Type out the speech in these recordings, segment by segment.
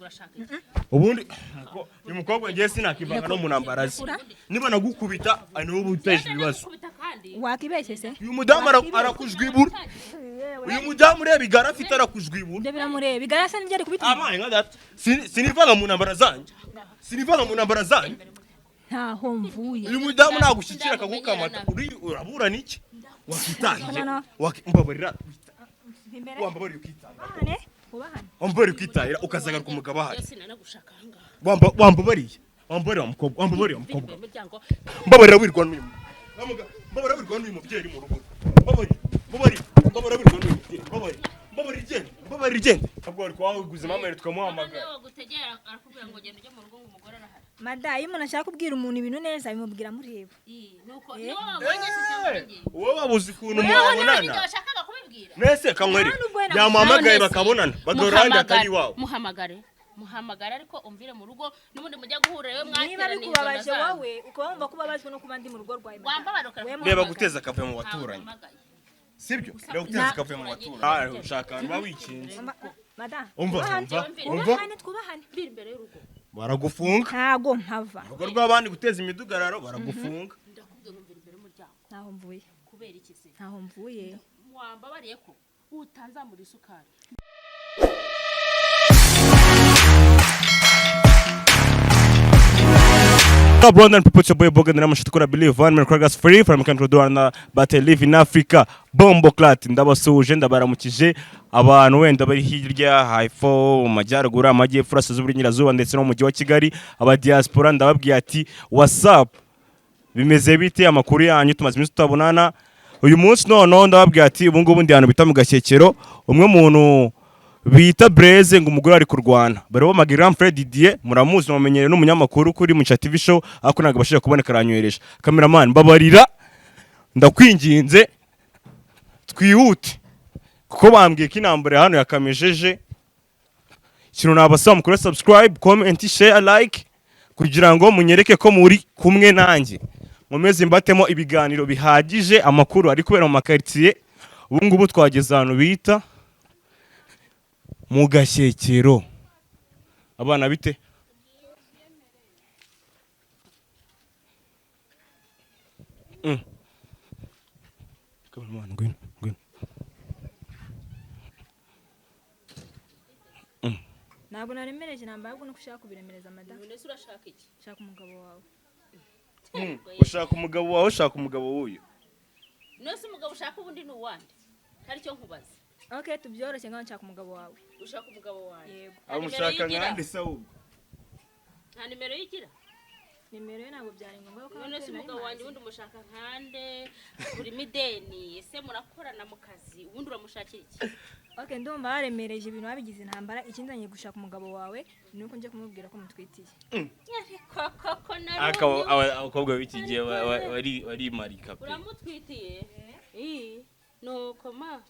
Urashaka iki? Ubundi uyu mukobwa ngiye sinakivanga no mu ntambara ze. Niba nagukubita ari wowe uteje ibibazo. Kubita kandi. Wakibeshye se? Uyu mudamu arakujwibura. Uyu mudamu ureba igare afite arakujwibura. Ibyo biramureba, igare asa n'ibyo ari kubita. Abaye nka data. Sinivanga mu ntambara zanjye, sinivanga mu ntambara zanjye. Ntaho mvuye. Uyu mudamu nagushyikira akagukamata, uri uraburana iki? Wakitahiye. No, no. Mbabarira. Imbere. Wambabarira ukitahira. Ubahane, ubahane. Wambabarira ukitahira ukazagaruka umugabo ahari. Yo sinanagushaka ahangaha. Wambabariye, wambabariye wa mukobwa, wambabariye wa mukobwa. Imbere y'umuryango. Mbabarira wirwa n'uyu mbabarira wirwa n'uyu mubyeyi uri mu rugo. Mbabarira, mbabarira, mbabarira wirwa n'uyu mubyeyi. Mbabarira, mbabarira igende, mbabarira igende. Ntabwo wari kuhaguza mama yari tukamuhamagara. Noneho bagutegera arakubwira ngo genda ujye mu rugo ngo umugore arahari. Mada, iyo umuntu ashaka kubwira umuntu ibintu neza bimubwira amureba. Ii, nuko niwo wabonye se cyangwa ni njye? Wowe wabuze ukuntu Wewe mwabonana. nibyo washakaga kubibwira. Nese kanywere Nta nubwo wenda yamuhamagaye None se, bakabonana bagahora ahandi atari iwawe. Muhamagare, muhamagare, ariko umvire mu rugo n'ubundi mujya guhura rero Niba mwateraniye izo bikubabaje nda zanyu. wowe ukaba wumva ko ubabajwe no kuba ndi mu rugo rwawe, mada. Wambabara ukareka We Reba kumuhamagara. guteza akavuyo mu baturanyi. Ntawe. Sibyo, reba guteza akavuyo mu baturanyi. Ah, ushaka ahantu uba wikinze. Mada, Umva, twubahane. umva, umva. Twubahane, twubahane. Mvira imbere y'urugo. Baragufunga. Ntago mpava. Urugo rw'abandi guteza imidugararo baragufunga. Ndakubwiye ngo mvira imbere y'umuryango. Ntaho mvuye. Kubera iki se? Ntaho mvuye. Wambabariye ko utanzamura isukari. Top Rwandan people, it's your boy Bogan Ramashatukura believe one man Kragas free from country Rwanda but I live in Africa. Bombo clat ndabasuhuje, ndabaramukije abantu wenda bari hirya hepfo mu majyaruguru, amajyepfo, urasirazuba, uburengerazuba ndetse no mu mujyi wa Kigali, aba diaspora ndababwiye ati what's up, bimeze bite, amakuru yanyu? Tumaze iminsi tutabonana. Uyu munsi noneho ndababwiye ati ubu ngubu ndi ahantu bita mu Gashyekero. Umwe muntu bita Blaise ngo umugore ari kurwana bari bamagira Fred Didier, muramuzi, mumenyereye n'umunyamakuru kuri Muca TV show, ariko ntabwo abashije kuboneka aranyohereje. Cameraman, mbabarira ndakwinginze twihute kuko bambwiye ko intambara hano yakamejeje. Ikintu nabasaba, mukore subscribe, comment, share, like kugira ngo munyereke ko muri kumwe nanjye, nkomeze mbatemo ibiganiro bihagije, amakuru ari kubera mu makaritsiye. Ubu ngubu twageze ahantu bita mu Gashyekero. Abana bite? Cameraman, ngwino, ngwino. Ntabwo naremereje intambara, ahubwo nuko ushaka kubiremereza, mada. None se urashaka iki? Shaka umugabo wawe. Ushaka umugabo wawe, ushaka umugabo w'uyu? None se umugabo ushaka ubundi ni uwande? Hari icyo nkubaza. Okay, tubyoroshye ngaho, nshaka umugabo wawe. Ushaka umugabo wanjye? Yego. Nta nimero Amushaka yigira? nkande se ahubwo? Nta nimero yigira? Nimero ye ntabwo byari ngombwa ko None se umugabo wanjye ubundi umushaka nkande? Urimo ideni ese? Murakorana mu kazi? Ubundi uramushakira iki? Okay, ndumva waremereje ibintu wabigize intambara. Ikindi ngiye gushaka umugabo wawe ni uko nje kumubwira ko mutwitiye. Ariko koko Ariko narumiwe. Abakobwa b'iki gihe barimarika pe. Uramutwitiye? Ii, nuko ma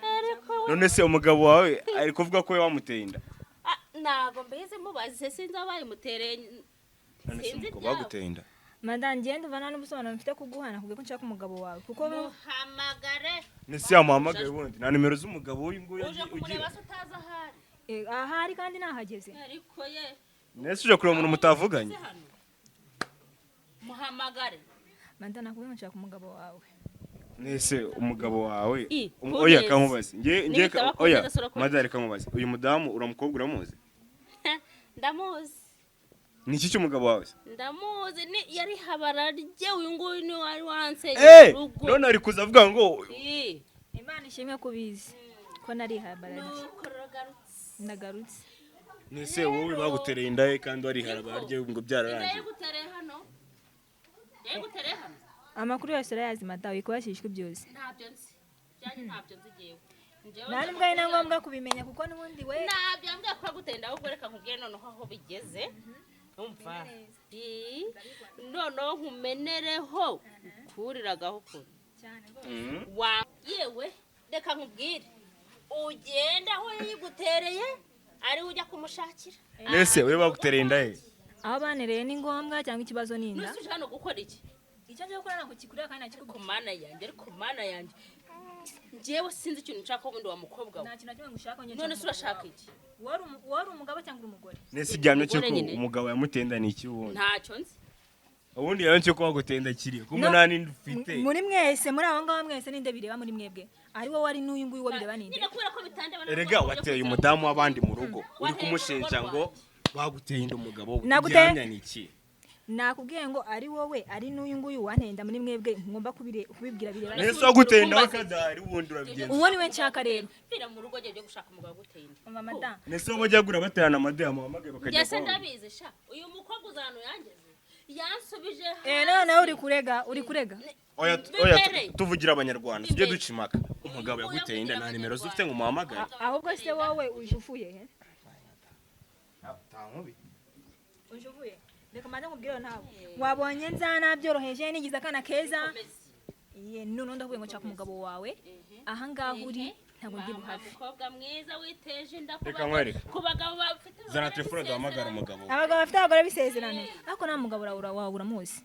ariko we. None se umugabo wawe ari kuvuga ko we wamuteye inda? Ah, ntago mbizi, mubaze, sinzi abayimutereye. None se Sinzi umugabo ibyabo. baguteye inda? Mada, ngende uva nta n'ubusobanuro mfite kuguha, nakubwiye ko nshaka umugabo wawe kuko Muhamagare. Nese yamuhamagaye ubundi nta nimero z'umugabo w'uyu nguyu Uje ugira? kumureba se utazi ahari? Eh, ahari kandi nahageze. Ariko ye. Nese uje kureba umuntu mutavuganye? Se hano muhamagare. Mada, nakubwiye ngo nshaka umugabo wawe. Nese umugabo wawe I, oya kuneza. kankubaze nge nge Nibitaba oya. kuneza, urakora Mada, reka nkubaze, uyu mudamu uramukobwa uramuzi? Ndamuzi. Ni iki cy'umugabo wawe se? Ndamuzi, ni yari habara rye, uyu nguyu ni wari wansenyeye Eh, urugo. none ari kuza avuga ngo Ii, Imana ishimwe kubizi ko nari habararye. Nuko ruragarutse. Ndagarutse. Nese wowe bagutereye inda ye kandi wari harabarye ngo Inda byararangiye? yayigutereye hano, yayigutereye hano. Amakuru yose urayazi, mada, wikubashishwe byose. Ntabyo nzi byanjye, ntabyo nzi jyewe. Njyewe Nta nubwo ari na ngombwa kubimenya kuko n'ubundi we ntabyo ambwiye ko yaguteye, ahubwo reka nkubwire noneho aho bigeze. Umva. Ii, noneho nkumenereho ukuriragaho ukuntu Cyane rwose. Wa yewe, reka nkubwire, ugenda aho yayigutereye ari we ujya kumushakira. Nese wowe bagutereye inda ye? Aho banereye ni ngombwa cyangwa ikibazo ni inda? Nuse uje hano gukora iki? Icyo ngiye gukora ntabwo kikureba kandi Ku ntakikubwira. Mana yanjye, ariko Mana yanjye. Njyewe sinzi ikintu nshaka ubundi wa mukobwa we. Nta kintu na kimwe ngushaka njye. None se urashaka iki? Wari umugabo cyangwa uri umugore? Nese igihamya cy'uko Umugore nyine. umugabo yamutenda ni iki ubundi? Ntacyo nzi. Ubundi yawe cyo kuba gutenda kiri kuko No. nta n'indi ufite. Muri mwese, muri abo ngabo mwese, ninde bireba muri mwebwe? Ari wowe, ari n'uyu nguyu, wo bireba ninde? Nyine kubera ko bitandeba. Erega wateye umudamu w'abandi mu rugo, uri Wateye kumushinja urugo ngo baguteye inda umugabo we. Naguteye- Igihamya ni iki? Nakubwiye ngo ari wowe, ari n'uyu nguyu wantenda, muri mwebwe ngomba kubibwira bireba. Nese waguteye inda we kadahari, ubundi urabigenza? Uwo niwe nshaka rero. Mvira mu rugo, njye gushaka umugabo uguteye inda. Umva madamu. Nese bo bajya gura baterana amadeya muhamagaye bakajya Njye se kwa ndabizi sha. Uyu mukobwa uza ahantu yangeze, yansubije. Eh, noneho uri kurega, uri kurega. Oya, oya, Bimere. tuvugira abanyarwanda tujye Bimere. duca impaka. Umugabo yaguteye inda, nta nimero zufite ngo umuhamagare? Ahubwo se wowe uje uvuye he? Uje uvuye? Reka mbanze nkubwire, nawe wabonye nza nabyoroheje, nigize akana keza. Iye, none ndavuye ngo nshaka umugabo wawe. Ahangaha uri ntabwo ndi buhave. Mukobwa mwiza witeje inda ku Reka bagabo- nkwereke. ku bagabo bafite Zana abagore telefone duhamagara b'isezerano. umugabo we. Abagabo bafite abagore b'isezerano, ariko nta mugabo wawe uramuzi.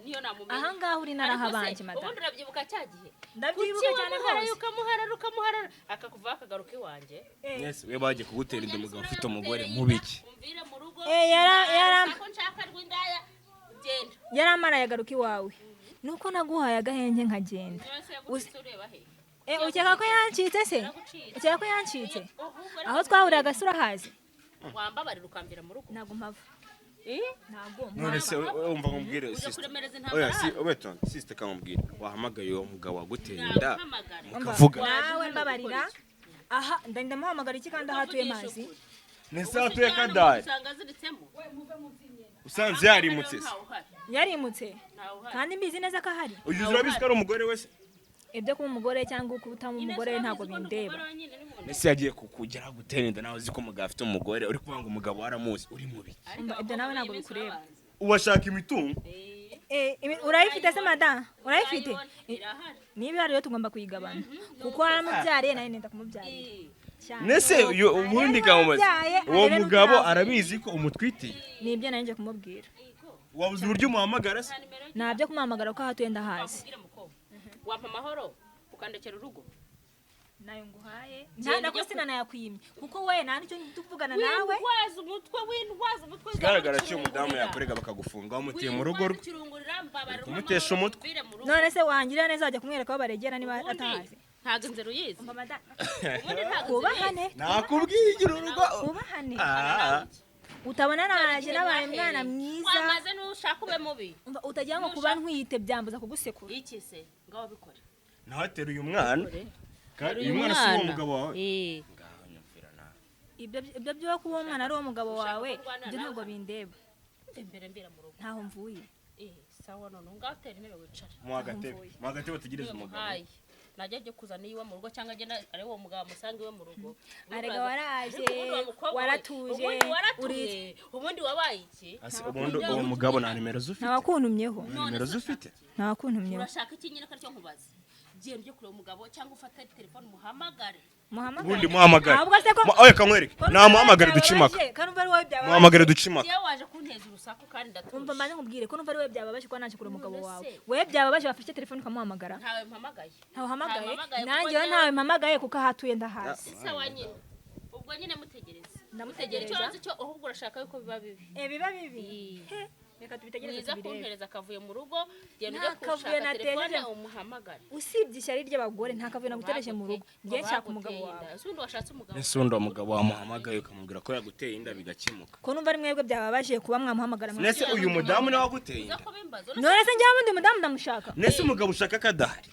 Niyo namumenya. Ahangaha uri Ariko se, narahabanje madamu. ubundi urabyibuka cya gihe? Ndabyibuka Kuki cyane wamuharaye, rwose. ukamuharara, ukamuharara, akakuvaho akagaruka iwanjye? Nese we bagiye kugutera inda umugabo ufite umugore mu biki? Umvire mu rugo. Eh, Nta nshaka rw'indaya, genda. Yaramaraye agaruka iwawe, nuko naguhaye agahenge nkagenda. None se yagucitse ureba he? Eh, ukeka ko yancitse se? Yaragucitse. Ukeka ko yancitse? Ahubwo Aho twahuriraga se urahazi? Wambabarira ukambira mu rugo. Ntabwo mpava. Eh? Ntabwo None se mpava. wumva nkubwire, Uje sister. kuremereza Oya, intambara si hano? obeton sister, kamubwire wahamagaye uwo mugabo waguteye inda Namuhamagara. mukavuga. Nawe mbabarira aha, ndamuhamagara iki kandi aho atuye mazi? Nese atuye kadahari? Usanga aziritsemo. Usanze yarimutse se? Ntawe uhari. Yarimutse? Ntawe uhari. Kandi mbizi neza ko ahari. Uyu urabizi ko ari umugore we se? Ibyo kuba umugore cyangwa kutaba umugore ntabwo bindeba. Nese yagiye kukugera gutera inda nawe uzi ko umugabo afite umugore, uri kuvuga ngo umugabo waramuzi, uri mubi? Umva, ibyo nawe ntabwo bikureba. Uwashaka imitungo. Eh, urayifite se madamu? Urayifite? Irahari. Niba ihari rero tugomba kuyigabana, kuko waramubyariye nawe nenda kumubyarira cyane. Nese uyu ubundi kamubaza, Arebe uwo arebe mugabo n'utaravuga. arabizi ko umutwitiye? Nibyo nari nje kumubwira. Wabuze uburyo umuhamagara se? Ntabyo kumuhamagara kuko aho atuye ndahazi. Wakubwira mukobwa, wampa amahoro ukandekera urugo. Nayo nguhaye. Genda Nta nako ujye sinanayakwimye kuko we nta nicyo tuvugana nawe. Windwaza umutwe, windwaza umutwe. Ikigaragara cyo umudamu yakurega bakagufunga wamuteye mu rugo rwe. Kirungurira, mbabarira. Kumutesha umutwe. Umvire mu rugo. None se wangirira neza wajya kumwereka aho baregera niba Ubundi atahazi? ntabwo inzira uyizi. Umva madamu. Ubundi ntabwo inzira uyizi. Twubahane. Nakubwiye igira urugo. Twubahane. Ah. Utabona naje nabaye umwana mwiza. Wamaze nushaka ube mubi. Umva, utagira ngo kuba ntwite byambuza kugusekura. Iki se ngaho bikore. Nawe ateruye umwana. Kandi uyu mwana si uwo mugabo wawe? Eh. Ngaho nyumvira nawe. Ibyo byo kuba umwana ari uwo mugabo wawe, kurwana ibyo nawe. ntabwo bindeba. Imbere mbira mu rugo. Ntaho mvuye. Eh, sawa, none ngaho tera intebe wicare. Mu agatebe, mu agatebe, utegereze umugabo. Hayi. Najya ajya kuzana iwe mu rugo cyangwa agenda ari uwo mugabo amusange iwe mu rugo. Arega waraje, Ariko ubundi wa mukobwa we, waratuje, ubundi waratuye, ubundi wabaye iki? Ase ubundi uwo mugabo nta nimero zufite? Ntawakuntumyeho. Nta nimero zufite? Ntawakuntumyeho. Urashaka iki nyine? Ko aricyo nkubaza, genda ujye kureba umugabo cyangwa ufate telefone umuhamagare. Muhamagare. Ubundi muhamagare. Ahubwo se ko Oya, kankwereke, namuhamagare duce impaka. Ko numva ari wowe byababaje. Muhamagare duce impaka. Yewe, waje kunteza urusaku kandi ndatuje. Umva mbanze nkubwire, ko numva ari wowe byababaje kuba naje kureba umugabo None wawe. se? Wowe byababaje wafashe telefone ukamuhamagara? Ntawe mpamagaye. Ntawe uhamagaye? Ntawe mpamagaye kuko Nanjye njyewe- ntawe mpamagaye kuko aho atuye ndahazi. Sawa nyine, ubwo nyine mutegereze. Ndamutegereza. Icyo nzi cyo ahubwo urashaka yuko biba bibi. Eh, biba bibi. Ii. He, reka tubitegereze Mwiza tubirebe. kuntereza akavuyo mu rugo, genda Nta ujye kavuyo kushaka nateje. telefone umuhamagare. Usibye ishyari ry'abagore, nta kavuyo nagutereje mu rugo. Ngiye nshaka umugabo wawe. Ese ubundi washatse umugabo? Ese ubundi uwo mugabo wamuhamagaye ukamubwira ko yaguteye inda bigakemuka? Ko numva ari mwebwe byababaje kuba mwamuhamagara Nese uyu mudamu niwe waguteye Uza inda? kubimbaza? None se njyewe ubundi mudamu ndamushaka? Nese umugabo ushaka kadahari?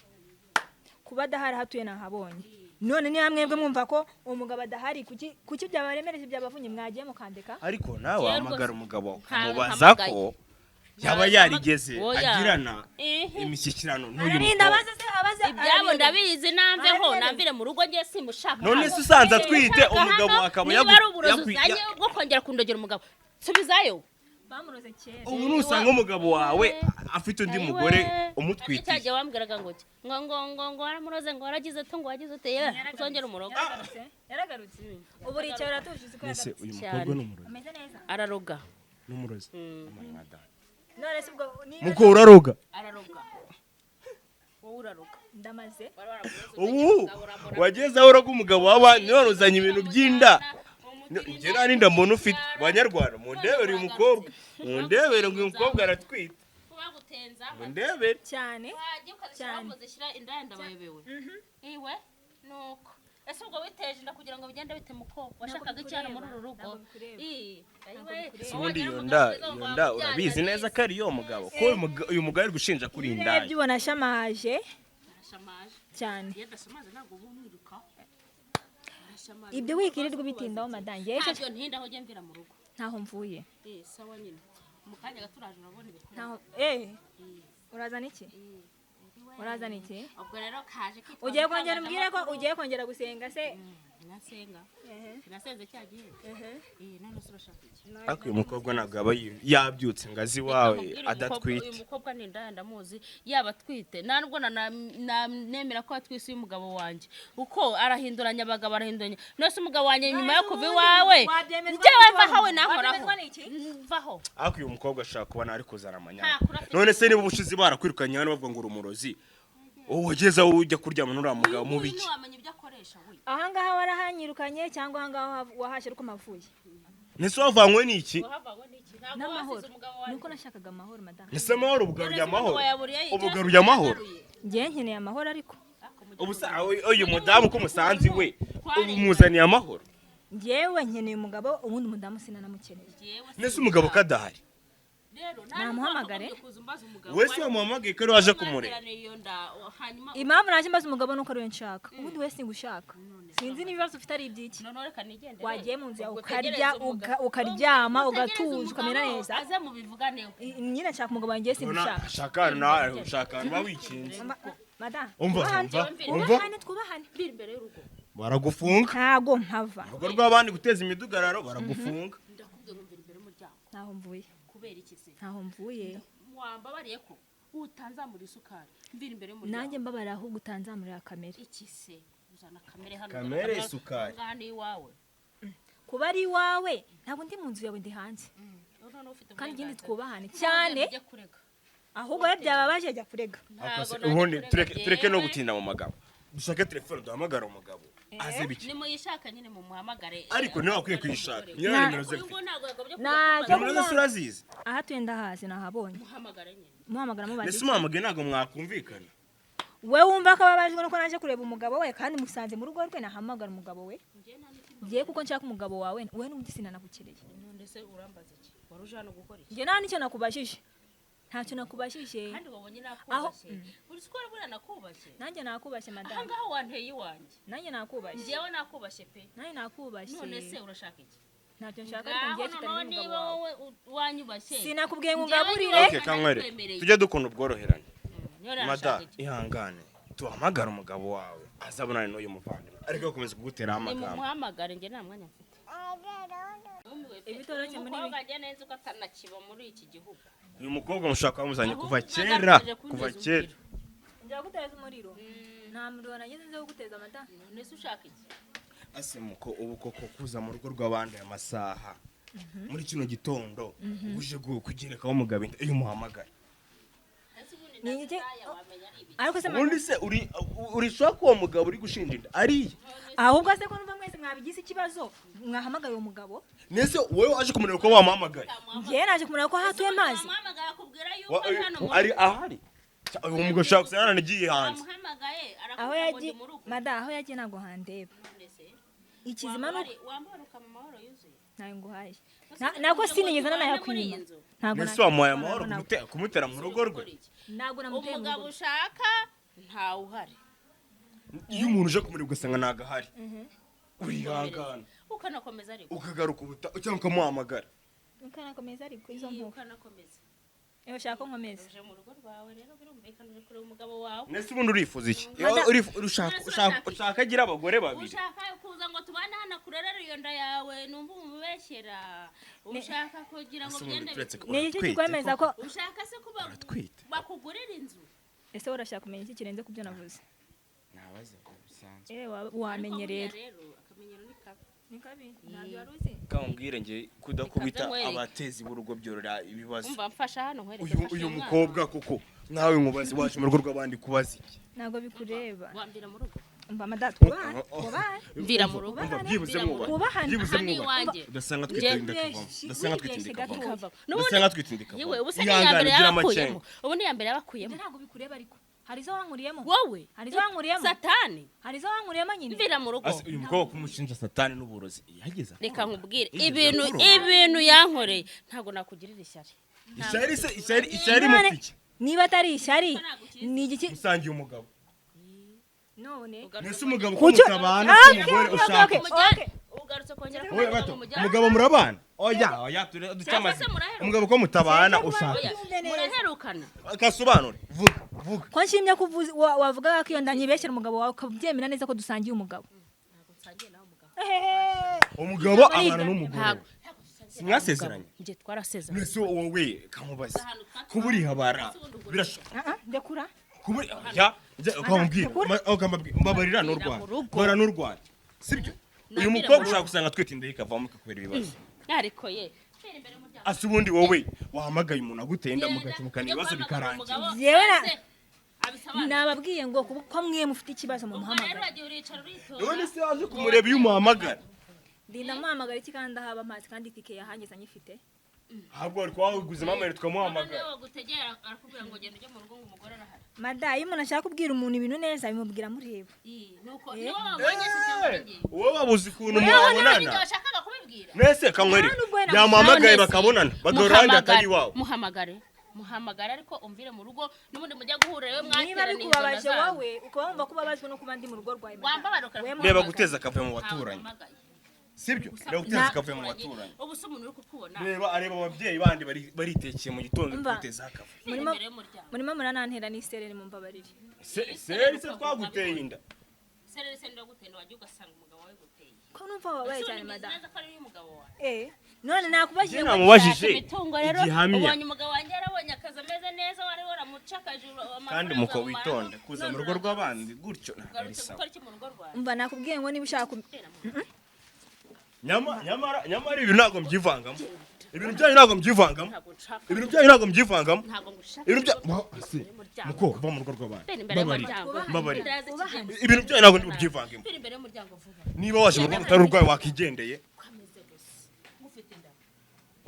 Kuba adahari, hatuye nahabonye. None niba mwebwe mwumva ko uwo mugabo adahari, kuki byabaremereje, byabavunye, mwagiye mukandeka? Ariko nawe Njyewe wahamagara rwose umugabo wawe ntawe ukamubaza mpamagaye. ko yaba yarigeze Oya. agirana Ehe. imishyikirano n'uyu Ararinda mukobwa. abaze se, abaze. Ibyabo Ararinda. ndabizi, namveho. Arabizi. Namvire mu rugo, ngiye simushaka None hano. se usanze atwite, Simushaka umugabo hano, akaba niba ari uburozi uzanye bwo kongera kundogera umugabo, subizayo. Bamuroze kera. Ubu nusanga umugabo wawe afite undi mugore umutwitiye? Cyagiye wambwiraga ngo iki? Ngo waramuroze, ngo waragize ute, ngo wagize ute, yewe uzongera umurogo. Yaragarutse, yaragarutse. Ubu uricaye uratuje, uzi ko Nese yagarutse? uyu Cyane. mukobwa ni umurozi? Ameze neza. Araroga. Ni umurozi? Mm. None se ubwo niba Muko uraroga? Araroga. Wowe uraruka. Ndamaze. Wari waramuroze. Ubu wageze aho uroga umugabo w'abandi, none uzanye ibintu by'inda. Njye nta n'inda mbona ufite. Banyarwanda, mundebere uyu mukobwa, mundebere ngo uyu mukobwa aratwite. Bagutenza. Mundebere. Cyane. Wajya ukazishyira Cyane. aho zishyira inda, ndabayobewe. Iwe nuko ese ubwo witeje inda kugira ngo bigende bite, muko washakaga iki hano muri uru rugo? Ntabwo bikureba. Ii, Ntabwo ayiwe, bikureba. Ubundi wagira iyo umugabo nda, mwiza iyo ngo nda wamubyarira urabizi neza ko ari iyo mugabo, ko uyu mugabo ari gushinja kuri Iyo indaya. urebye ubona ashamaje. Arashamaje. Cyane. Iyo adashamaje ntabwo uba umwirukaho. Arashamaje. Ibyo wikirirwa ubitindaho, madamu, ngewe Ntabyo ntindaho, ujye mvira mu rugo. Ntaho mvuye. Eh, sawa nyine, mu kanya gato uraje urabona ibikoresho. Ntaho. Urazana iki? Urazana iki? Ubwo rero kaje kitwa Ugiye kongera umbwire ko itangazamakuru. ugiye kongera gusenga se? Nasenga nasenze cya gihe. Eh, none se urashaka iki? Ariko uyu mukobwa ntabwo aba yabyutse ngo aze iwawe Reka nkubwire, uyu adatwite. mukobwa ni indaya, ndamuzi. Yaba atwite, nta nubwo nemera ko atwise uyu mugabo wanjye, uko arahinduranya abagabo, arahinduranya. None se umugabo wanjye nyuma yo kuva iwawe, Wabyemezwa njyewe n'iki? mvaho we nankoraho. Wabyemezwa n'iki? Mvaho. Ariko uyu mukobwa ashaka kubona ari kuzana amanyanga. Nta kuri afite. None se niba ubushize barakwirukanye hano bavuga ngo uri umurozi, wowe wageze aho ujya kuryama n'uriya mugabo mu Uyu biki? ntiwamenya ibyo akoresha we. Ahangaha warahanyirukanye cyangwa ahangaha wahashye ariko mpavuye? Ese wavanywe n'iki? Wahavanywe n'iki? Ntabwo N'amahoro. wasize umugabo wanjye. Nuko nashakaga amahoro, madamu. Ese amahoro ubugaruye None se amahoro? wayaburiye iki? Ubugaruye amahoro? Ngewe nkeneye amahoro ariko. Ubu se uyu mudamu ko musanze iwe, ubu muzaniye amahoro? Ngewe nkeneye umugabo, ubundi umudamu sinanamukeneye. Njyewe Nese umugabo kadahari? Rero Namuhamagare? Wese wamuhamagaye ko ari waje kumureba? Iyo nda hanyuma Impamvu naje mbaza umugabo nuko ariwe nshaka, ubundi we singushaka. Sinzi n'ibibazo ufite ari iby'iki. Noneho reka nigendere. Wagiye mu nzu yawe Ubwo ukarya, utegereze umugabo. ukaryama, Utegereze ugatuza, umugabo, ukamera neza. aze mubivuganeho. Nyine nshaka umugabo wanjye, singushaka. Shaka ahantu nawe, ushaka ahantu uba wikinze. Madamu, Umva, twubahane. umva, umva. Twubahane, twubahane. Biri imbere y'urugo. Baragufunga. Ntago mpava. Urugo rw'abandi, guteza imidugararo, baragufunga. Ndakubwiye ngo mvira imbere y'umuryango. Ntaho mvuye. Kubera iki se? Ntaho mvuye. Wambabariye ko utanzamura isukari, mvira imbere y'umuryango. Nanjye mbabara ahubwo utanzamurira kamere. Iki se uzana kamere hano? Kamere, isukari. Ngaha ni iwawe. Kuba ari iwawe, ntabwo ndi mu nzu yawe, ndi hanze. Noneho ufite Kandi ikindi, uburenganzira. twubahane cyane. Ujye kurega. Ahubwo iyo byababaje jya kurega. Ntabwo najya Ubundi kurega tureke no jyewe. gutinda mu magambo, dushake telefone duhamagare umugabo aze biki. Nimuyishaka nyine mumuhamagare. Ariko niwe wakwiye kuyishaka, niyo nimero ze Uyu mfite. nguyu ntabwo yagobye kuza Najya kubaza. Nimero ze se urazizi? Aha tuye ndahazi, nahabonye. Muhamagare nyine. Muhamagara mubaza Mbese iki? umuhamagaye ntabwo mwakumvikana. We wumva ko ababajwe nuko naje kureba umugabo we kandi musanze mu rugo rwe, nahamagara umugabo we. Njye nta n'ikindi. Ngiye kuko nshaka umugabo wawe, we n'ubundi sinanagukereye. None se urambaza iki? Wari uje hano gukora iki? Njye nta n'icyo nakubajije, ntacyo nakubajije. Kandi wabonye nakubashye, buri siko buriya nakubashye. Nanjye nakubashye, Aha madamu. ngaha wanteye iwanjye. Nanjye nakubashye. Njyewe nakubashye pe. Nanjye nakubashye. None se urashaka iki? Ntacyo nshaka, ariko Ngaho ngiye mfitanye noneho n'umugabo niba wawe. wowe wanyubashye. Sinakubwiye ngo Njyewe ungaburire. nyubashye. Okay, kanywere. Nakwemereye. Tujye dukunda ubworoherane. None Mada, arashaka iki? ihangane tuhamagare umugabo wawe azabonane n'uyu muvandimwe, ariko akomeza kuguteraho amagambo. Nimumuhamagare, njye nta mwanya mfite. Ibitoroki muri Umukobwa njye neza uko atanakiba muri iki gihugu. Uyu mukobwa mushaka wamuzanye Ahubwo kuva ntagaragaje kera, kunteza kuva umuriro. kera. Njya guteza umuriro? Nta muriro nageze nze guteza, madamu. None se ushaka iki? Ase muko, ubu koko kuza mu rugo rw'abandi aya masaha muri kino gitondo uje kugerekaho umugabo inda, iyo umuhamagara? Ese ubundi Ni nazo iki- ndaya wamenya ari ibiki? Ariko se Ubundi se uri sure ko uwo mugabo uri gushinja inda ariye? Ahubwo se ko numva mwese mwabigize ikibazo, mwahamagaye uwo mugabo? Nese wowe waje kumureba ko wamuhamagaye? Njyewe naje kumureba ko hatuye amazi. Wamuhamagaye akubwira yuko ari hano mu Ari ahari. Uwo mugabo ushaka gusa yaranagiye hanze. Wamuhamagaye Aho arakubwira ngo yagiye ndi mu rugo. Mada, aho yagiye ntabwo handeba. None se Ikizima nuko wambara mu mahoro yuzuye? Ntayo nguhaye. Ese Ntabwo kugira ngo sinigeze tubane muri nanayakwima. iyi nzu? Ntabwo Nese wamuhaye amahoro ntabwo kumutera mu rugo rwe? Gukora iki? Ntabwo namuteye mu Umugabo rugo. ushaka ntawe uhari. Iyo umuntu uje kumureba ugasanga ntabwo ahari, urihangana. Ukanakomeza ariko. Ukagaruka ubuta cyangwa ukamuhamagara. Ukanakomeza ariko izo Iyo mpuhwe. Ukanakomeza. Iyo ushaka ko nkomeza. Uje mu rugo rwawe rero, birumvikana uje kureba umugabo wawe. Nese ubundi urifuza iki? Mada- Ushaka ushaka agira abagore babiri? Ushaka kuza ngo tubane hano akurerere iyo nda yawe, numva umubeshyera, ushaka kugira ngo Ese ubundi bigende turetse bite? ko Ni iki uratwite kikwemeza ko Ushaka se ko Uratwite? bakugurira inzu? Ese wowe urashaka kumenya iki kirenze ku byo navuze? Nabaze bisanzwe. Eh, wamenye Ariko buriya rero. Rero akamenyero ni kabi. Ni kabi, ntabyo wari uzi. Kamubwire nge kudakubita Reka nze nkwereke. abatezi b'urugo byorora ibibazo. Umva, mfasha hano nkwereke, Uyu mfasha uyu mwana. mukobwa koko Nawe nkubaze, waje mu rugo rw'abandi kubaza iki? Ntabwo bikureba. Wambira mu rugo. Umva mada, twubahane, twubahane. Mvira mu rugo. Umva, byibuze Mvira mu mwubaha. rugo. Twubahane. Byibuze Aha ni mwubaha. iwanjye. Udasanga Njye- twitindika kavamo, udasanga Wibeshye twitindika gato. kavamo, N'ubundi- udasanga twitindika Yewe, kavamo. ubu se ni iya Ihangane, mbere gira yabakuyemo. amakenga. Ubu ni iya mbere yabakuyemo. Ibyo ntabwo bikureba, ariko hari izo wankuriyemo. Wowe. Hari izo wankuriyemo. Satani. Hari izo wankuriyemo nyine. Mvira mu rugo. Ase, uyu mukobwa kumushinja satani n'uburozi yageze Reka nkubwire Yigeze ibintu akuroga? Ibintu yankoreye, ntabwo nakugirira ishyari. Ishyari se, ishyari, ishyari None, mufiki? niba atari ishyari ni igiki? Usangiye umugabo. None Mbese umugabo ko Kuki- mutabana Ah, se, okay, umugore okay, ushaka? okay. Umujyane. Ugarutse kongera Oya, kuvuga gato. ngo umujyane. Umugabo murabana? Oya, oya, duce Cyangwa se amazina. muraheruka? Umugabo ko mutabana Sinzi ushaka? Oya, Mwumve neza. muraherukana? Kasobanure, vuga, vuga. Ko nshimye ko wavugaga ko iyo nda nyibeshyera umugabo wawe, ukabyemera neza ko dusangiye umugabo. Ntabwo nsangiye nawe umugabo. Ehehe. Umugabo Ntabwo ari abana ibyo. n'umugore. Ntabwo. Simwasezeranye? Njye twarasezeranye. Mbese wowe kamubaze, kuba urihabara birashoboka? Ah, ah, ndekura. Kuba ya njya ukamubwira, ukamubwira mbabarira n'urwara. Mu rugo. Bara n'urwara, sibyo? Uyu Nambira mukobwa mu rugo. ushaka gusanga twitindika ikavamo ikakubera ibibazo. Ariko ye. Tera imbere y'umuryango. Ase ubundi wowe wahamagaye umuntu agutenda, Genda, mugakemukana ujye ibibazo guhamagara bikarangira. umugabo, Yewe aze abisobanure. Nababwiye ngo ko mwe mufite ikibazo Ubwo rero mumuhamagara. uragiye uricara uritora. None se waje kumureba iyo umuhamagara? Ndinda muhamagara iki kandi ahaba amazi, kandi itike yahangeze anyifite? Ahubwo wari kuba waguzemo amayinite ukamuhamagara. Noneho bagutegera, arakubwira ngo genda ujye mu rugo, ngo umugore arahari. Mada, iyo umuntu ashaka kubwira umuntu ibintu neza bimubwira amureba. Ii, nuko niwo wabonye se cyangwa ngiye? Wowe wabuze ukuntu Nibyo muhabonana. washakaga kubibwira. Mbese kanywere Nta nubwo wenda yamuhamagaye None se, bakabonana, bagahora ahandi atari iwawe. Muhamagare, muhamagare, ariko umvire mu rugo, n'ubundi mujya guhura rero Niba mwateraniye bikubabaje inzoga zanyu. wowe ukaba wumva ko ubabajwe no kuba ndi mu rugo rwawe, mada. Wambabara We Reba muhamagare. guteza akavuyo mu baturanyi, sibyo? Reba guteza akavuyo mu baturanyi. Ubu se umuntu uri kukubona? Reba, areba ababyeyi bandi baritekeye mu gitondo, Umva. guteza akavuyo. Murimo Imbere y'umuryango. murimo muranantera n'isereri, mumbabarire. Seri se twaguteye inda? Serere se ndagutenda, wajya ugasanga umugabo wawe guteye. Ko numva wababaye Ese cyane, ubundi mbizi mada? neza ko ari umugabo wawe. Eh, none nakubajije Njye ngo namubajije Imitungo rero, igihamya. ubonye umugabo wanjye yarabonye akazi ameze neza, wari waramucakaje amafaranga Kandi muko umumaraho, witonde, kuza mu none rugo rw'abandi gutyo ntabwo ari ugarutse sawa. gukora iki mu rugo rwawe? Umva, nakubwiye ngo niba ushaka Nyamara ibintu ntabwo mbyivangamo, ibintu byanyu ntabwo mbyivangamo. Ntabwo nshaka. Ibintu byanyu ntabwo mbyivangamo. Ntabwo ngushaka. Ibintu bya Se, Y'umuryango. muko va mu rugo rw'abandi. Tera imbere Mbabarira. y'umuryango. Mbabarira. Ndaza ikigenda. Ibintu byanyu ntabwo ndi bubyivangemo. Tera imbere y'umuryango vuba. Niba waje mu rugo rutari urwawe, wakigendeye. Ukameze gusa ngufite inda.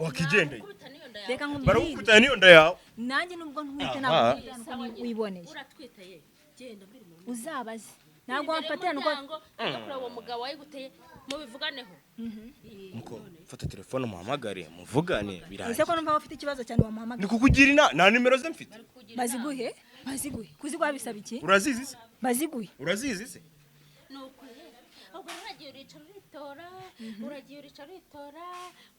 Wakigendeye. Kubita n'iyo nda yawe. Reka nkubwire. Baragukubitana n'iyo nda yawe. Nanjye nubwo ntwite Aha. ntabwo nkubwira nuko wiboneye. Uratwite ye, genda mbere mu rugo. Uzabaze, ntabwo wamfatira nuko Umuryango, ujya kureba uwo mugabo wayiguteye, mubivuganeho. Muko fata telefone umuhamagare, muvugane. Ese Birangiye. ko numva ufite ikibazo cyane, wamuhamagara? Ni kukugira inama, nta nimero ze mfite. Baziguhe, baziguhe. Kuziguha bisaba iki? Urazizi se? Baziguhe. Urazizi se? Nuko rero ubwo rero uragiye uricara uritora, uragiye uricara uritora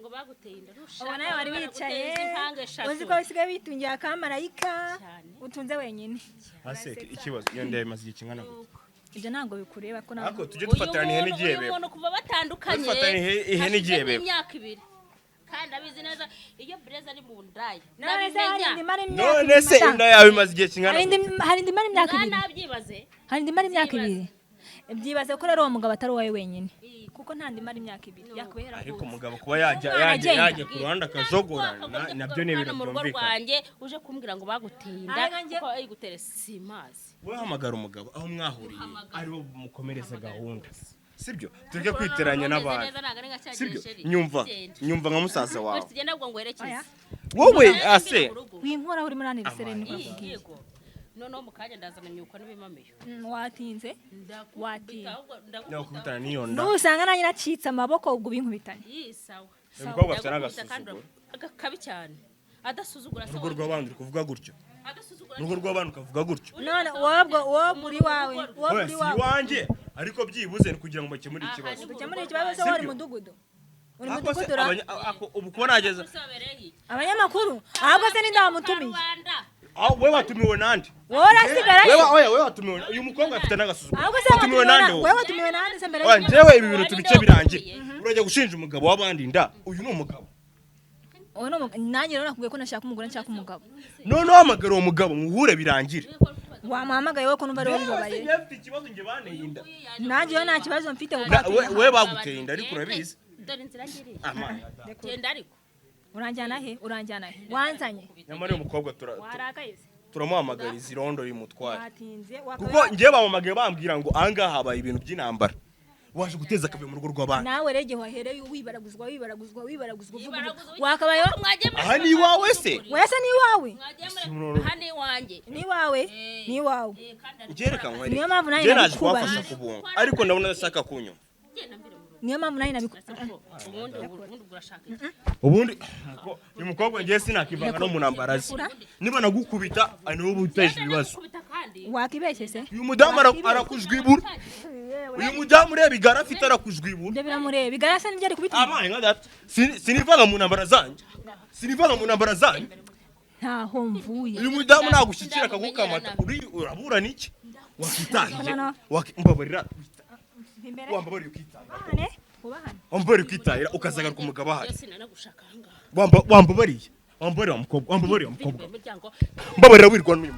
ngo baguteye inda rushaka. Ubu nawe wari wicaye impanga eshatu. uzi ko basigaye bitungiye akamarayika. Cyane. Utunze wenyine. Ase ikibazo, iyo nda imaze igihe kingana gute? Ibyo ntabwo bikureba ko nawe Ariko tujye Uyu dufatirana ihene muntu igiye uyu bebe. muntu kuva batandukanye Dufatana ihene hashize igiye bebe. nk'imyaka 2, kandi abizi neza iyo Bureze ari mu ndaya. None se hari indi imara imyaka None 2, se mada? inda yawe imaze igihe kingana Hari gute? hari indi imara imyaka 2? Nabyibaze. Hari indi imara imyaka 2. Byibaze ko rero uwo mugabo atari uwawe wenyine, kuko nta ndi imara imyaka 2 yakubera. Ariko umugabo kuba yajya Umwana yajya agenda. yajya ku ruhande akajogora nabyo ni ibintu mu rugo byumvikana. rwanjye uje kumbwira ngo baguteye inda Arega njye- kuko bayigutere simazi. Wowe hamagara umugabo aho mwahuriye, Hamagara. aribo mukomereza gahunda, sibyo? Tureke kwiteranya n'abantu, sibyo? Sibyo. Nyumva, nyumva nka musaza wawe. Tugenda ubwo ngo werekeze. Oya. Wowe ase Winkoraho, urimo uranira isereri niko nakubwiye. Yego, noneho mu kanya ndazana imyuko n'ibimamiyo. Watinze. Ndakubita Watinze. ahubwo ndagukubita. Nyakubitana n'iyo nda. Nusanga nanjye nacitse amaboko, ubwo ubinkubitanye. Iyi sawa. Uyu mukobwa afite Ndagukubita kandi n'agasuzuguro. kabi cyane, adasuzugura se. Urugo rw'abandi uri kuvuga gutyo? Adasuzugura. Urugo rw'abandi ukavuga gutyo? None wobwo wobwo uri wawe, wobwo Oya, uri si wawe. iwanjye, ariko byibuze ni kugira ngo bakemure Aha, ikibazo. ni mu Dukemure rugo ikibazo se? rwanjye. Wowe uri Sibyo? mudugudu, uri Ariko se mudugudu ra? ubu kuba nageza Abanyamakuru ahubwo se ninde wamutumiye? Rwanda. Aho wowe watumiwe nande? Wowe urasigarayo. Wewe, oya, wewe watumiwe, uyu mukobwa afite n'agasuzuguro. Ahubwo se Watumiwe watumiwe nande na wowe? wowe watumiwe nande se mbere? Oya, njyewe ibi bintu tubice birangiye. Watumiwe. Urajya gushinja umugabo w'abandi inda, uyu ni umugabo. Uwo ni nanjye rero nakubwiye ko nashaka umugore, nshaka umugabo. Noneho hamagara uwo mugabo muhure birangire. Wamuhamagaye wowe ko numva ariwe Yewe se, bibabaye? njyewe mfite ikibazo, njye banteye inda. Nanjye rero nta kibazo mfite kuko We baguteye inda, ariko urabizi. Dore inzira ngiriye. Ama- Genda ariko. Uranjyana he? Uranjyana he? Wanzanye. Nyamara uyu mukobwa Warakaye se? Turamuhamagariza irondo rimutware. Watinze. Kuko ngewe bampamagaye bambwira ngo ahangaha habaye ibintu by'intambara, waje guteza akavuyo mu rugo rw'abandi. Nawe rero igihe wahereye wibaraguzwa, wibaraguzwa, wibaraguzwa, uvuga Wibaraguzwa. Wakabaye Mwagiye muri Aha ni iwawe se? Wese ni iwawe. Mwagiye muri aha ni iwanjye. Ni iwawe, ni iwawe. Eh, kandi ari Njye reka nkwereke. Niyo mpamvu nanjye Njye naje nabikubajije. kubafasha kubunga, ariko ndabona adashaka kunyuma. Genda mbere mu rugo. Niyo mpamvu nanjye Ese ko ubundi urashaka iki? Ubundi uyu mukobwa ngiye sinakivanga no mu ntambara ze. Niba nagukubita ari niwe uba uteje ibibazo. Gukubita kandi. Wakibeshye se. Uyu mudamu arakujwibura. Uyu mudamu ureba igare afite, arakujwibura. Ibyo biramureba, igare asa n'ibyo ari kubituma. Abaye nka data. Sinivanga mu ntambara zanjye, sinivanga mu ntambara zanjye. Ntaho mvuye. Uyu mudamu nagushyikira akagukamata, uri uraburana iki? Wakitahiye. No, no. Mbabarira. Imbere. Wambabarira ukitahira. Ubahane, ubahane. Wambabarira ukitahira, ukazagaruka umugabo ahari. Yose nanagushaka ahangaha. Wambabariye, wambabariye wa mukobwa, wambabariye wa mukobwa. Imbere y'umuryango. Mbabarira wirwa n'uyu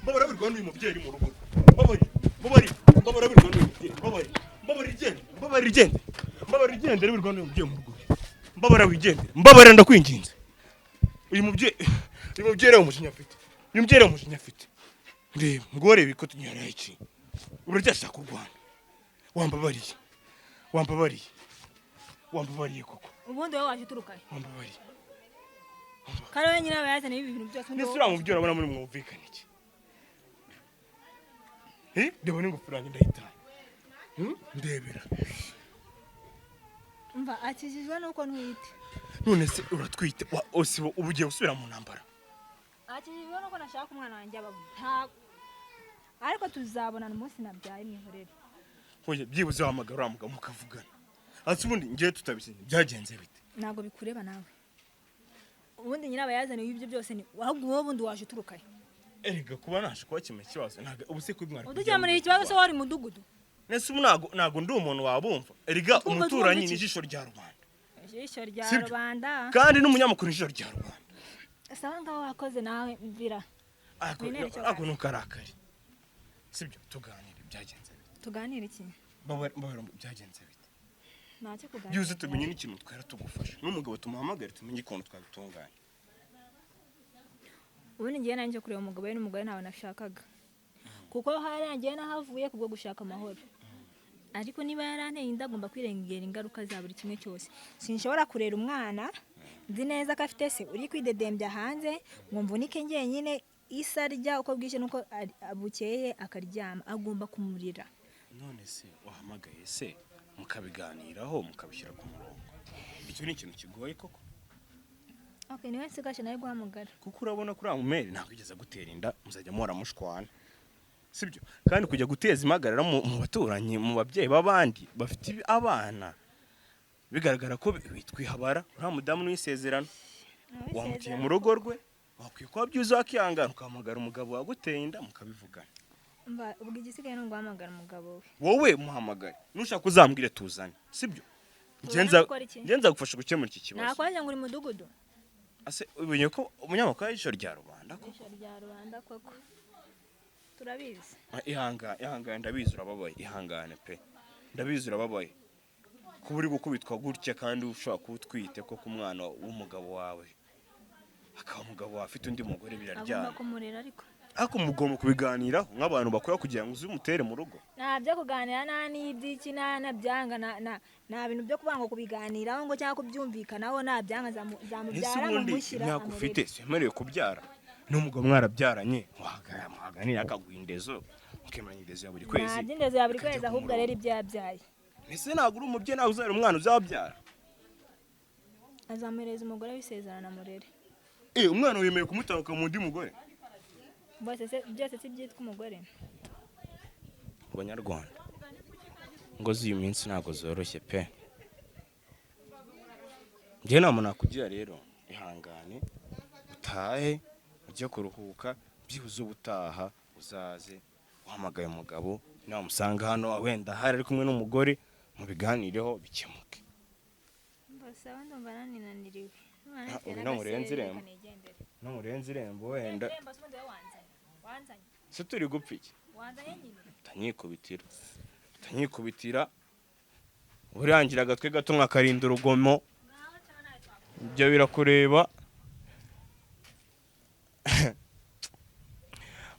mbabarira wirwa n'uyu mubyeyi uri mu rugo. Mbabarira, mbabarira, mbabarira wirwa n'uyu mubyeyi. Mbabarira, mbabarira igende, mbabarira igende, mbabarira igendere wirwa n'uyu mubyeyi mu rugo. Mbabarira wigendere, mbabarira, ndakwinginze. Uyu mubyeyi reba umujinya afite, uyu mubyeyi reba umujinya afite. Reba ngo reba ikote nyaraye iki, uraryashaka kurwana. Wambabariye, wambabariye, wambabariye koko. Ubundi wowe waje uturuka he? Wambabariye. Kandi wowe nyine aba yazanye ibi bintu byose. Ndetse uriya mubyeyi urabona muri mwumvikane iki? Eh, reba n'ingofero yanjye ndayitaye. Ndebera. Mva, akijijwe nuko ntwite. None se uratwite, ubu ugiye gusubira mu ntambara? Akijijwe nuko nashaka umwana wanjye aba nta, ariko tuzabonana umunsi nabyaye, mwihorere. Hoya, byibuze wahamagara uriya mugabo mukavugana. Ati ubundi ngewe tutabisinye byagenze bite? Ntabwo bikureba nawe. Ubundi nyine aba yazaniye ibyo byose ni ahubwo wowe ubundi waje uturuka he? Erega kuba naje kubakemura ikibazo ntabwo ubu se kuba mwari Udukemurira ikibazo se wari mudugudu? Nese ubu ntabwo ndi umuntu wabumva erega. Twumva Umuturanyi twumva ni iki? ijisho rya rubanda. Ijisho rya Sibyo? rubanda. Kandi n'umunyamakuru ni ijisho rya rubanda. Sawa, ngaho wakoze nawe mvira. Winere icyo. Ako ntukarakare, sibyo? Tuganire, byagenze bite? Tuganire iki? Mbabarira, byagenze bite? Ntacyo kuganira. Byuze tumenye n'ikintu twera tugufasha, n'umugabo tumuhamagare tumenye ukuntu twabitunganya. Ubundi ngiye nanjye kureba umugabo we n'umugore, ntawe nashakaga kuko harangiye nahavuye kubwo gushaka amahoro. Ariko niba yaranteye inda, agomba kwirengera ingaruka za buri kimwe cyose. Sinshobora kurera umwana nzi neza ko afite se uri kwidedembya hanze ngo mvunike njyenyine. Isa arya uko bwije n'uko bukeye akaryama, agomba kumurira. None se wahamagaye se mukabiganiraho, mukabishyira ku murongo? Icyo ni ikintu kigoye koko? Okay, niwe nsigaje nawe guhamagara. Kuko urabona ko uriya mumeri ntabwo yigeze agutera inda, muzajya muhora mushwana, sibyo? Kandi kujya guteza impagarara mu baturanyi, mu babyeyi b'abandi bafite abana, bigaragara ko bitwihabara. Uriya mudamu n'isezerano wamutiye mu rugo rwe, wakwiye kuba byiza wakihangana ukahamagara umugabo waguteye inda mukabivugana. Mva, ubwo igisigaye ni uguhamagara umugabo we. Wowe muhamagare, nushaka uzambwire tuzane, sibyo? Tuzane Ngenza gukora iki? Ngenza gufasha gukemura iki kibazo. Nakwaje ngo uri mudugudu. Ase umenye ko umunyamakuru ari ijisho rya rubanda ko? Ijisho rya rubanda koko, turabizi. Ah, ihangane, ihangane, ndabizi urababaye. Ihangane pe, ndabizi urababaye kuba uri gukubitwa gutya kandi ushobora kuba utwite koko umwana w'umugabo wawe, akaba umugabo wawe afite undi mugore. Agomba Biraryana. kumurera ariko. Ariko mugomba kubiganiraho nk'abantu bakora kugira ngo uze umutere mu rugo. Nta byo kuganira, nta n'iby'iki, nta byanga, nta bintu byo kuvuga ngo kubiganiraho ngo cyangwa kubyumvikanaho, nta byanga. Ese Zamubyara ubundi nkamushyira imyaka amurere. ufite wemerewe kubyara, n'umugabo mwarabyaranye, waganira akaguha indezo, mukemeranya indezo ya buri kwezi. Nta by'indezo ya buri Bikajya kwezi, ku ahubwo murongo. arera ibyo yabyaye. Ese ntabwo uri umubyeyi? Ntabwo uzarera umwana uzabyara? Azamuhereza umugore w'isezerano amurere. Eh, umwana wemeye kumutanga mu undi mugore? Bose se, byose si byitwa umugore? Abanyarwanda, ngo z'iyi minsi ntabwo zoroshye pe. Njyewe nta muntu nakugira rero, ihangane utahe ujye kuruhuka. Byibuze ubutaha uzaze uhamagaye umugabo, namusanga hano wenda ahari ari kumwe n'umugore, mubiganireho bikemuke. Mbasaba, ndumva naninaniriwe. Ah, ubu ntamurenze irembo. Numurenze irembo wenda se turi gupfa iki? Utanyikubitira, utanyikubitira, urangira agatwe gato nkakarinda urugomo, ibyo birakureba.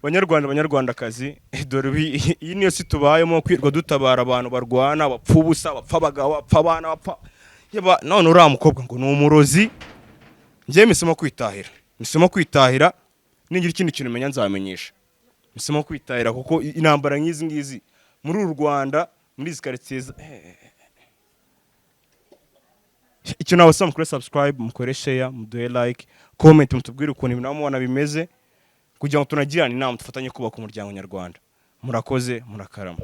Banyarwanda, banyarwandakazi, dore iyi niyo si tubayemo, kwirwa dutabara abantu barwana, bapfa ubusa, bapfa abagabo, bapfa abana, bapfa. Yaba none uriya mukobwa ngo ni umurozi. Njyewe mpisemo kwitahira, mpisemo kwitahira. Ningira ikindi kintu menya nzamenyesha. Mpisemo kwitahira kuko intambara nk'izi ngizi muri uru Rwanda, muri izi karitsiye icyo nabasaba, mukore subscribe, mukore share, muduhe like, comment, mutubwire ukuntu ibintu mubona bimeze kugira ngo tunagirane inama, dufatanye kubaka umuryango nyarwanda. Murakoze, murakarama.